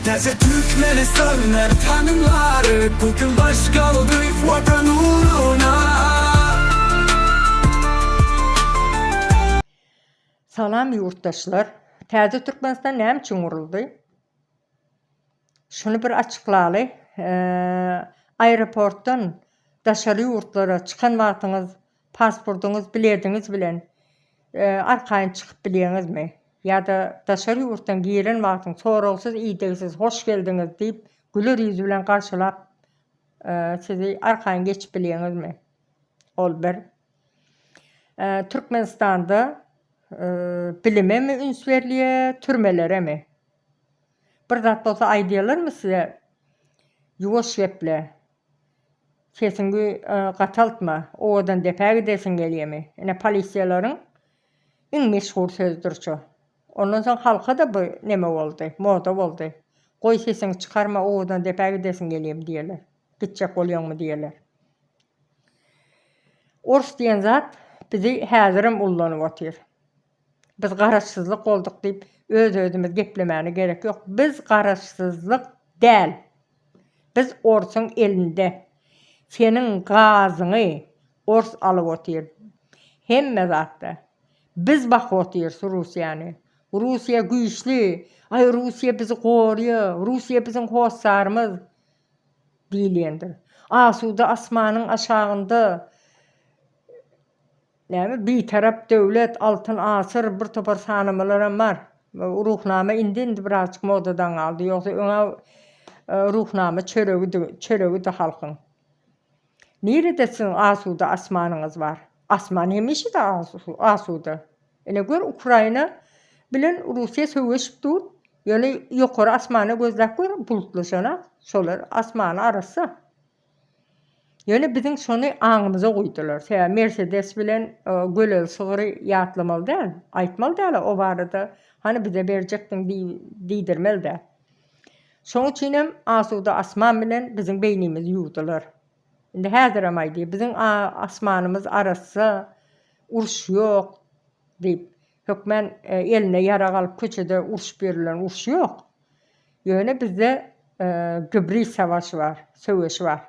Täze Türkmenistan mert hanymlary Bu gün baş galdy Watan ugruna. Salam ýurtdaşlar! Täze Türkmenistan näme üçin guruldy? Şuny bir açyklaly. Aeroportdan daşary ýurtlara çykan wagtyňyz pasportyňyz, bilediňiz bilen arkaýyn çykyp bilýäňizmi? Ýa-da daşary ýurtdan giren wagtyň soragsyz, idegsiz hoş geldiňiz diýip güler ýüz bilen garşylap sizi arkaýyn geçip bilýäňizmi? Ol bir. Türkmenistanda bilimemi üns berilýär, türmeleremi? Bir zat bolsa aýdýarlarmy size? Ýuwaş geple. Sesiňi gataltma, owadan depä gidesiň gelýämi? Ine polisiýalaryň iň meşhur sözüdir şo. Ondan soň halka-da bu neme boldy, moda boldy. Goý sesiňi çykarma, owadan depä gidesiň gelýämi diýerler. Gitjek bolýaňmy diýerler. Ors diýen zat bizi häzirem ullanyp otyr. Biz garaşsyzlyk bolduk diýip öz-özümiz geplemäne gerek ýok. Biz garaşsyzlyk däl. Biz orsuň elinde. Seniň gazyňy ors alyp otyr. Hemme zatda. Biz bakyp otyrys Russiýany. Russiýa güýçli. Aý Russiýa bizi gorýa. Russiýa biziň hossarymyz diýilýändir. Asuda asmanyň aşagynda Näme, Bitarap döwlet, Altyn asyr bir topar sanamalaram bar. Ruhnama indi-indi birazjyk modadan galdy. Ýogsa öň-ä Ruhnama çöregidi, çöregidi halkyň. Nirede siziň asuda asmanyňyz bar? Asman hemişe-de asuda. Ine gör, Ukraina bilen Russiýa söweşip dur. Ýöne ýokary asmana gözläp gör, bulutlaşanak. Şolar asmany arassa. Ýöne biziň şony aňymyza guýdular. Sebäbi Mersedes bilen göleli sygry ýatlamaly däl. Aýtmaly däl o barada. Hany bize berjekdiň diýdirmeli däl. Şoň üçinem asuda asman bilen biziň beýnimizi ýuwdular. Indi häzirem aýdýar, biziň asmanymyz arassa, uruş ýok diýip. Hökmän eline ýarag alyp köçede urşup ýörülen uruş ýok. Ýöne bizde gibrid savaşy bar, söweşi bar.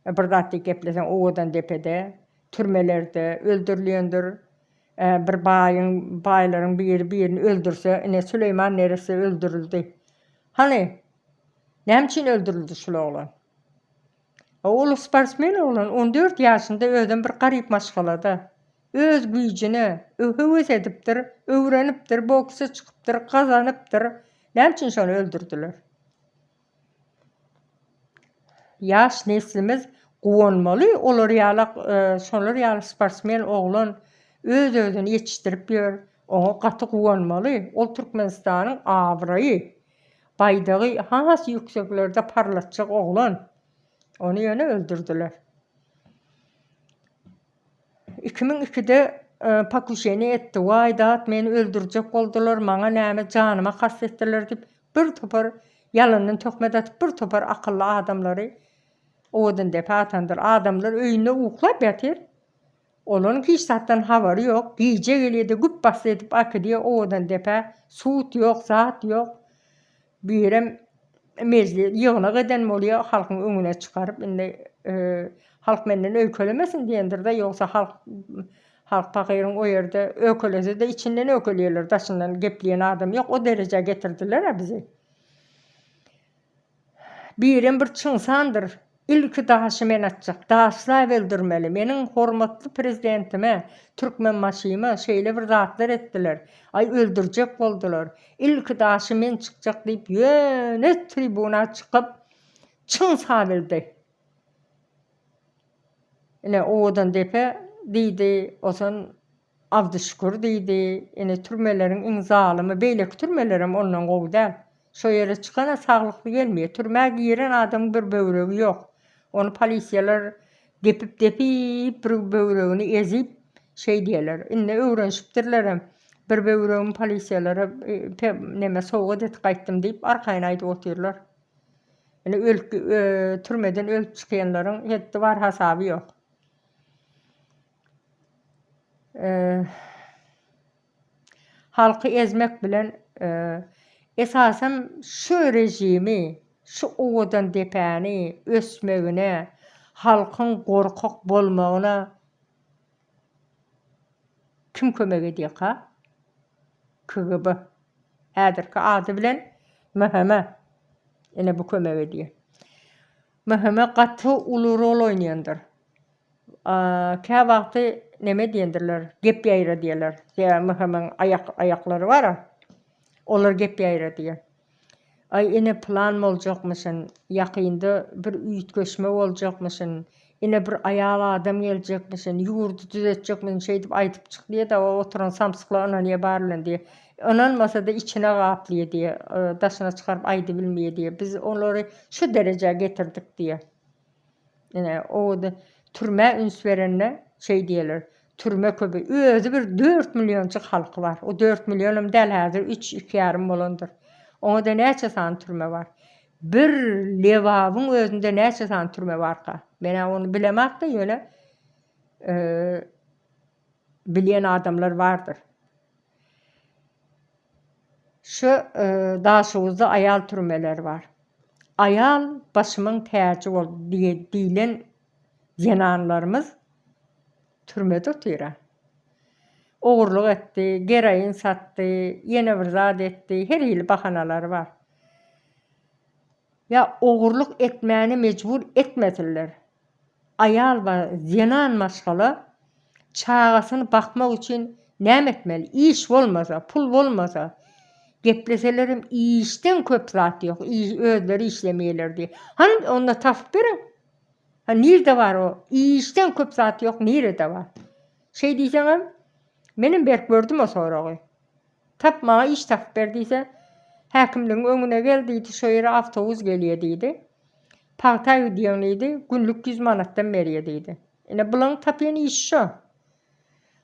Bir zat diýip gepleseň owadan depede, türmelerde öldürilýändir. Bir baýyň, baýlaryň biri birini öldürse, ine Süleýman neresse öldürildi. Hany, näme üçin öldürildi şul oglan? Ol sportsmen oglan, 14 ýaşynda özem bir garyp maşgalada. Öz güýjüne höwes edipdir, öwrenipdir, boksa çykypdyr, gazanypdyr. Näme üçin şony öldürdiler? Ýaş neslimiz guwanmaly olar ýaly şolar ýaly sportsmen oglan öz-özüni ýetişdirip ýör. Oňa gaty guwanmaly. Ol Türkmenistanyň abraýy. Baýdagy has ýükseklerde parlatjak oglan. Ony ýöne öldürdiler. 2002-de pokuşeniýe etdi. Waý dat, meni öldürjek boldular, maňa näme janyma kast etdiler diýip, bir topar ýalandan töhmet atyp, bir topar akylly adamlary Owadandepä atandyr. Adamlar öýünde uklap ýatyr. Olaryň hiç zatdan habary ýok. Gije gelýär-de güp basdy edip äkidýär Owadandepä. Sud ýok, zat ýok. Birem mejlis ýygnak eden bolýar halkyň öňüne çykaryp indi halk menden öýkelemesin diýendir-de ýogsa halk halk pahyryň o ýerde öýkelese-de içinden öýkeleýärler daşyndan gepleýän adam ýok o derejä getirdiler-ä bizi. Birem bir çyňsandyr. Ilki daşy men atjak. Daşlap öldürmeli. Meniň hormatly prezidentime, Türkmenbaşyma şeýle bir zatlar etdiler. Aý öldürjek boldular. Ilki daşy men çykjak diýip ýöne tribuna çykyp çyňsabildi. Ine Owadandepe diýdi, osan Abdyşükür diýdi, ine türmeleriň iň zalymy, beýleki türmelerem ondan gowy däl. Şo ýere çykana saglykly gelmeýär. Türmä giren adamyň bir böwregi ýok. Ony polisiýalar depip-depip bir böwregini ezip şeý diýerler. Indi öwrenişipdirlerem. Bir böwregimi polisiýalara neme sowgat edip gaýtdym diýip arkaýyn aýdyp otyrlar. Ine ölüp türmeden ölüp çykýanlaryň hetdi bar hasaby ýok. Halky ezmek bilen. Esasam şu režimi, şu owadan depäni ösmegine, halkyň gorkak bolmagyna kim kömek edýärka? KGB. Häzirki ady bilen MHM. Ine bu kömek edýär. MHM gaty uly rol oýnaýandyr. Kä wagty neme diýendirler, gep ýaýradýarlar. Sebäbi MHM-iň aýak aýaklary bar-a. Olar gep ýaýradýar. Aý, ine pylan boljakmyşyn, ýakynda bir üýtgeşme boljakmyşyn, ine bir aýal adam geljekmişin, ýurdy düzetjekmişin şeýdip aýdyp çyk diýýär-de, o oturan samsyklar ynanýar bar bilen diýýär. Ynanmasa-da içine gaplaýar diýýär, daşyna çykaryp aýdybilmeýär diýýär. Biz olary şu derejä getirdik diýýär. Ine, o-da türmä üns berende şeý diýerler, Türme köpi. Özi bir dört millionjyk halky bar. O dört millionam däl, häzir üç, iki ýarym bolandyr. Oňa-da näçe sany türme bar? Bir Lebabyň özünde näçe sany türme barka? Men-ä ony bilemok-da, ýöne bilýän adamlar bardyr. Şu Daşoguzda aýal türmeleri bar. Aýal başymyň täji bol diýlen zenanlarymyz türmede otyr-a. Ogurlyk etdi, geroin satdy, ýene bir zat etdi, her hili bahanalary bar. Ýa ogurlyk etmäne mejbur etmesinler. Aýal we zenan maşgala çagasyny bakmak üçin näme etmeli? Iş bolmasa, pul bolmasa, gepleselerem işden köp zat ýok, özleri işlemeýärler diýip. Hany onda tapyp beriň. Hany nirde bar o? Işden köp zat ýok nirede bar? Şeý diýseňem, menem berip gördüm o soragy. Tap maňa iş tapyp ber diýse, häkimligiň öňüne gel diýdi, şo ýere awtobus gelýär diýdi. Pagta gidýäň diýdi, günlük ýüz manatdan berýär diýdi. Ine bulaň tapýan işi şo.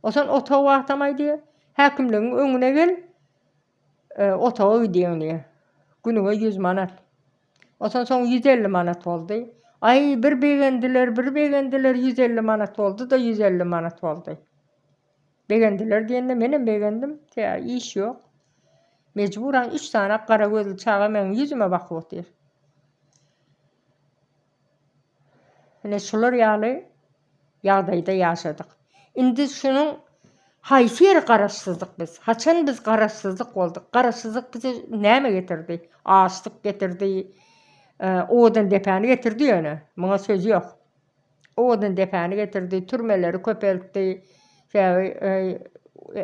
Osan otag wagtam aýdýar, häkimligiň öňüne gel, otaga gidýäň diýýär. Günüňe 100 manat. Ondan soň 150 manat boldy. Aý, bir begendiler, bir begendiler, 150 manat boldy-da, 150 manat boldy. Begendiler diýende menem begendim. Sebäbi iş ýok. Mejburan üç sany gara gözli çaga meň ýüzüme bakyp otyr. Ine şular ýaly ýagdaýda ýaşadyk. Indi şunuň haýsy ýeri garaşsyzlyk biz? Haçan biz garaşsyzlyk bolduk? Garaşsyzlyk bize näme getirdi? Açlyk getirdi, owadan depäni getirdi ýöne, muňa söz ýok. Owadan depäni getirdi, türmeleri köpeltdi. Sebäbi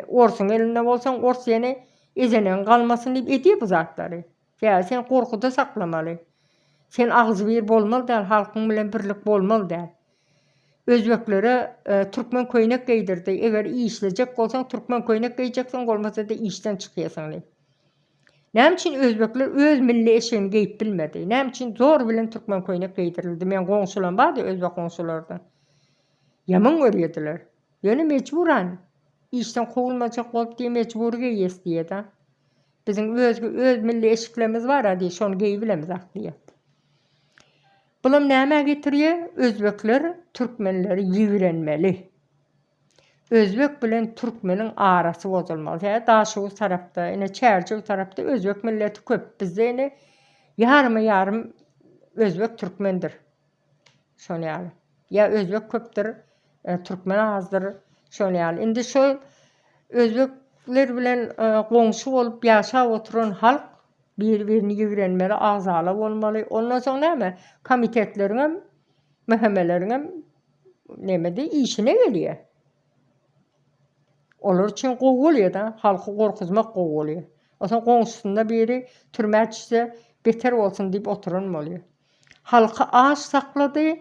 orsuň elinde bolsaň, ors seni ezenegiň galmasyn diýip edýär bu zatlary. Sebäbi sen gorkuda saklamaly. Sen agzybir bolmaly däl, halkyň bilen birlik bolmaly däl. Özbeklere türkmen köýnek geýdirdi. Eger işlejek bolsaň, türkmen köýnek geýjeksiň, bolmasa-da işden çykýarsyň diýip. Näme üçin özbekler öz milli eşigini geýip bilmedi? Näme üçin zor bilen türkmen köýnek geýdirildi? Meň goňşularym bardy, özbek goňşulardan. Ýaman görýärdiler. Ýöne mejburan işden kowulmajak bolup diýe mejbury geýýäs diýýär-de. Biziň öz öz milli eşiklerimiz bar-a diýýär, şony geýibilemizok diýýär. Bulam nämä getirýär? Özbekler türkmenleri ýigrenmeli. Özbek bilen türkmeniň arasy bozulmaly. Sebäbi Daşoguz tarapda, ine Çärjew tarapda özbek milleti köp. Bizde ine ýaryma ýarym özbek türkmendir. Şony ýaly. Ýa özbek köpdür, e, türkmen azdyr. Şony ýaly. Indi şo özbekler bilen e, goňşy bolup ýaşap oturan halk bir-birini ýigrenmeli, agzala bolmaly. Ondan soň näme? Komitetleriňem, MHM-leriňem nemede işine gelýär. Olar üçin gowy bolýar-da, halky gorkuzmak gowy bolýar. Onsoň goňşusynda biri türmä düşse, beter bolsun diýip oturan bolýar. Halky aç saklady,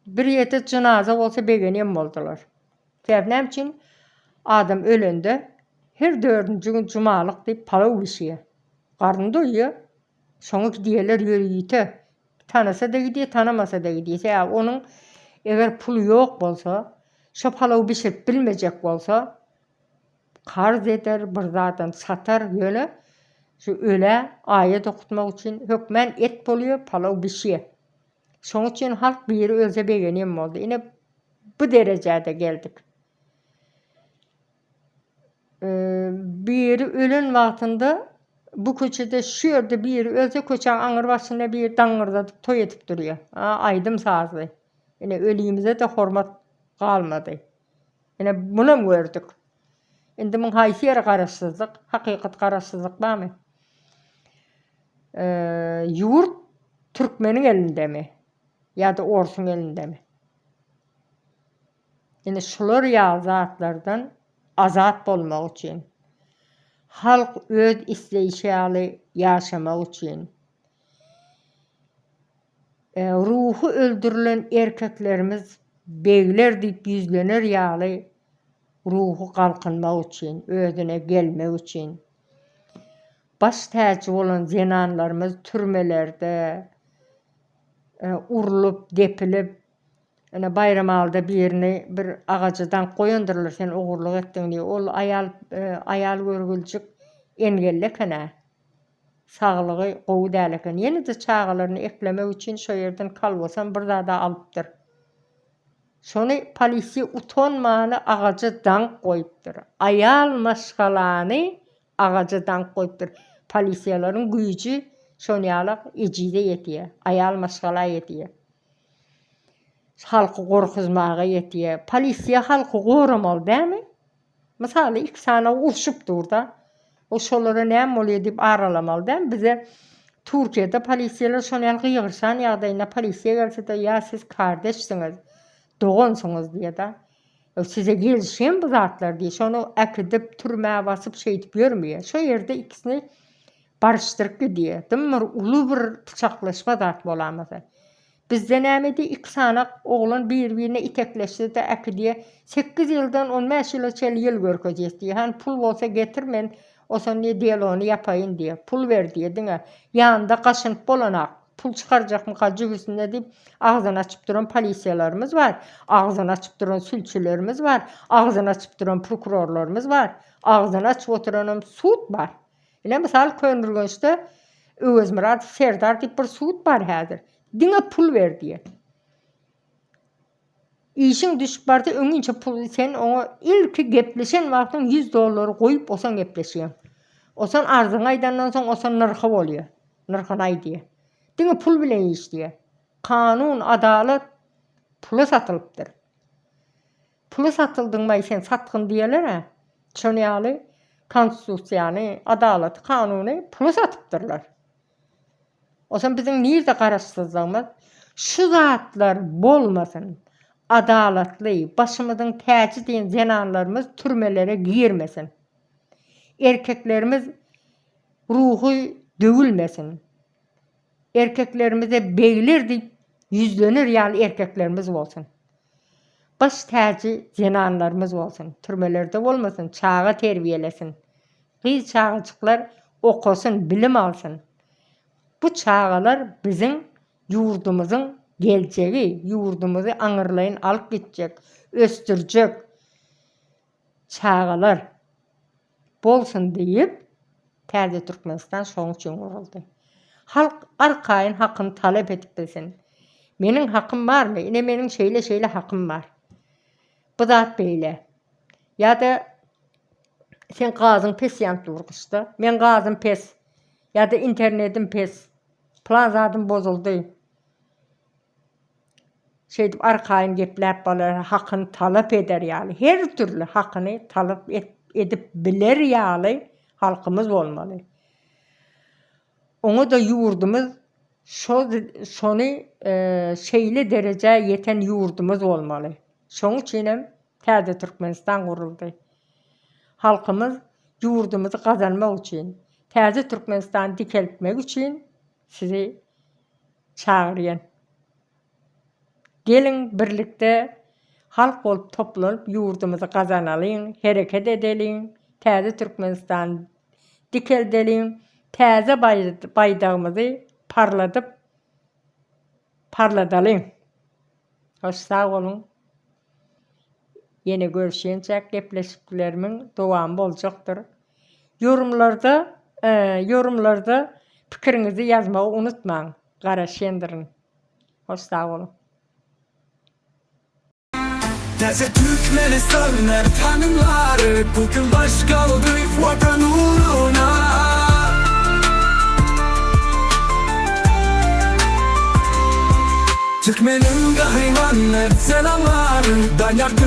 bir ýerde jynaza bolsa begenýän boldular. Sebäbi näme üçin? Adam ölende her dördünji gün jumalyk diýip palaw bişýär. Garny doýýar. Şoňa gidýärler ýörite. Tanasa-da gidýär, tanamasa-da gidýär. Sebäbi onuň eger puly ýok bolsa, şo palawy bişirip bilmejek bolsa, Karz eder, bir zadam satar, ýöne şu ölä aýat okutmak üçin hökmän et bolýar, palaw bişýär. Şoň üçin halk biri ölse begenýän boldy. Ine bu derejä-de geldik. Biri ölen wagtynda. Bu köçede şu ýerde biri ölse köçäň aňyr başynda biri daňňyrdadyp toý edip durýar. A aýdym sazly. Ine ölimize-de hormat galmady. Ine munam gördük. Indi muň haýsy ýeri garaşsyzlyk? Hakykat garaşsyzlyk barmy? Ýurt türkmeniň elindemi? Ýa-da orsuň elindemi? Ine şular ýaly zatlardan azat bolmak üçin, halk öz isleýşi ýaly ýaşamak üçin, ruhy öldürilen erkeklerimiz begler diýip ýüzlener ýaly ruhy galkynmak üçin, özüne gelmek üçin, baş täji bolan zenanlarymyz türmelerde urlup, depilip, Ine, Baýramalyda birini bir agaja daňyp goýandyrlar, sen ogurlyk etdiň diýip. Ol aýal, aýal görgüljik engelli eken-ä. Saglygy gowy däl eken. Ýene-de çagalaryny eklemek üçin şo ýerden kolbasam bir zad-a alypdyr. Şony polisiýa utanmany agaja daňyp goýupdyr. Aýal maşgalany agaja daňyp goýupdyr. Polisiýalaryň güýji şonýalak ejize ýetýär, aýal maşgala ýetýär. Halky gorkuzmaga ýetýär. Polisiýa halky goramaly dälmi? Mysaly iki sany urşup durda. O şolara näme bolýar diýip aralamaly dälmi? Bize Türkiýede polisiýalar şony ýaly gygyryşan ýagdaýynda polisiýa gelse-de ýa siz kardeşsiňiz, dogansyňyz diýýär-de. Size gelişýän bu zatlar diýýär. Şony äkidip türmä basyp şeýdip ýörmeýär. Şo ýerde ikisini baryşdyryp gidýär. Dym bir uly bir pyçaklaşma zat bolamasa. Bizde näme diý iki sanak oglan bir birine itekleşse-de äkidýä sekiz ýyldan on bäş ýyla çenli ýyl görkezýäs diýýä hany pul bolsa getir men osan diýýä delony ýapaýyn diýýä pul ber diýýä diňe ýanynda gaşynyp bolanak pul çykarjakmyka jübüsinde diýip agzyny açyp duran polisiýalarymyz bar agzyny açyp duran sülçülerimiz bar agzyny açyp duran prokurorlarymyz bar agzyny açyp oturanam sud bar Ine mysal Köneürgençde Öwezmyradow Serdar diýip bir sud bar häzir. Diňe pul ber diýýär. Işiň düşüp barsa öňinçe pul sen oňa ilki gepleşen wagtyň 100 dollary goýup osan gepleşýäň. Osan arzyňy aýdandan soň osan nyrhy bolýar. Nyrhyny aýdýar. Diňe pul bilen işleýär. Kanun, adalat pula satylypdyr. Pula satyldyňmaý sen satgyn diýerler-ä. Şon ýaly konstitusiýany, adalaty, kanuny pula satypdyrlar. Onsoň biziň nirde garaşsyzlygymyz? Şu zatlar bolmasyn. Adalatly, başymyzyň täji diýen zenanlarymyz türmelere girmesin. Erkeklerimiz ruhy döwülmesin. Erkeklerimize begler diýip ýüzlener ýaly erkeklerimiz bolsun. Baş täji zenanlarymyz bolsun. Türmelerde bolmasyn, çaga terbiýelesin. Gyz çagajyklar okasyn, bilim alsyn. Bu çagalar biziň ýurdumyzyň geljegi, ýurdumyzy aňyrlaýyn alyp gitjek, ösdürjek çagalar. Bolsun diýip, Täze Türkmenistan şoň üçin guruldy. Halk arkaýyn hakyny talap edip bilsin. Meniň hakym barmy? Ine meniň şeýle-şeýle hakym bar. Bu zat beýle. Ýa-da seň gazyň pes ýanyp dur gyşda. Meň gazym pes. Ýa-da internetim pes. Pylan zadym bozuldy. Şeýdip arkaýyn gepläp bolar, hakyny talap eder ýaly, her dürli hakyny talap edip biler ýaly halkymyz bolmaly. Oňa-da ýurdumyz şo şony şeýle derejä ýeten ýurdumyz bolmaly. Şoň üçinem täze Türkmenistan guruldy. Halkymyz ýurdumyzy gazanmak üçin, täze Türkmenistany dikeltmek üçin sizi çagyrýan. Geliň birlikde halk bolup toplanyp ýurdumyzy gazanalyň, hereket edeliň, täze Türkmenistany dikeldeliň, täze baýdagymyzy parladyp parladalyň. Hoş sag boluň. Ýene görüşýänçäk gepleşiklerimiň dowamy boljakdyr. Ýorumlarda ýorumlarda pikiriňizi ýazmagy unutmaň. Garaşýandyryn. Hoş sag boluň. Täze Türkmenistan mert hanymlary Bu gün baş galdy Watan ugruna. Türkmeniň gahryman zenanlary Danyar.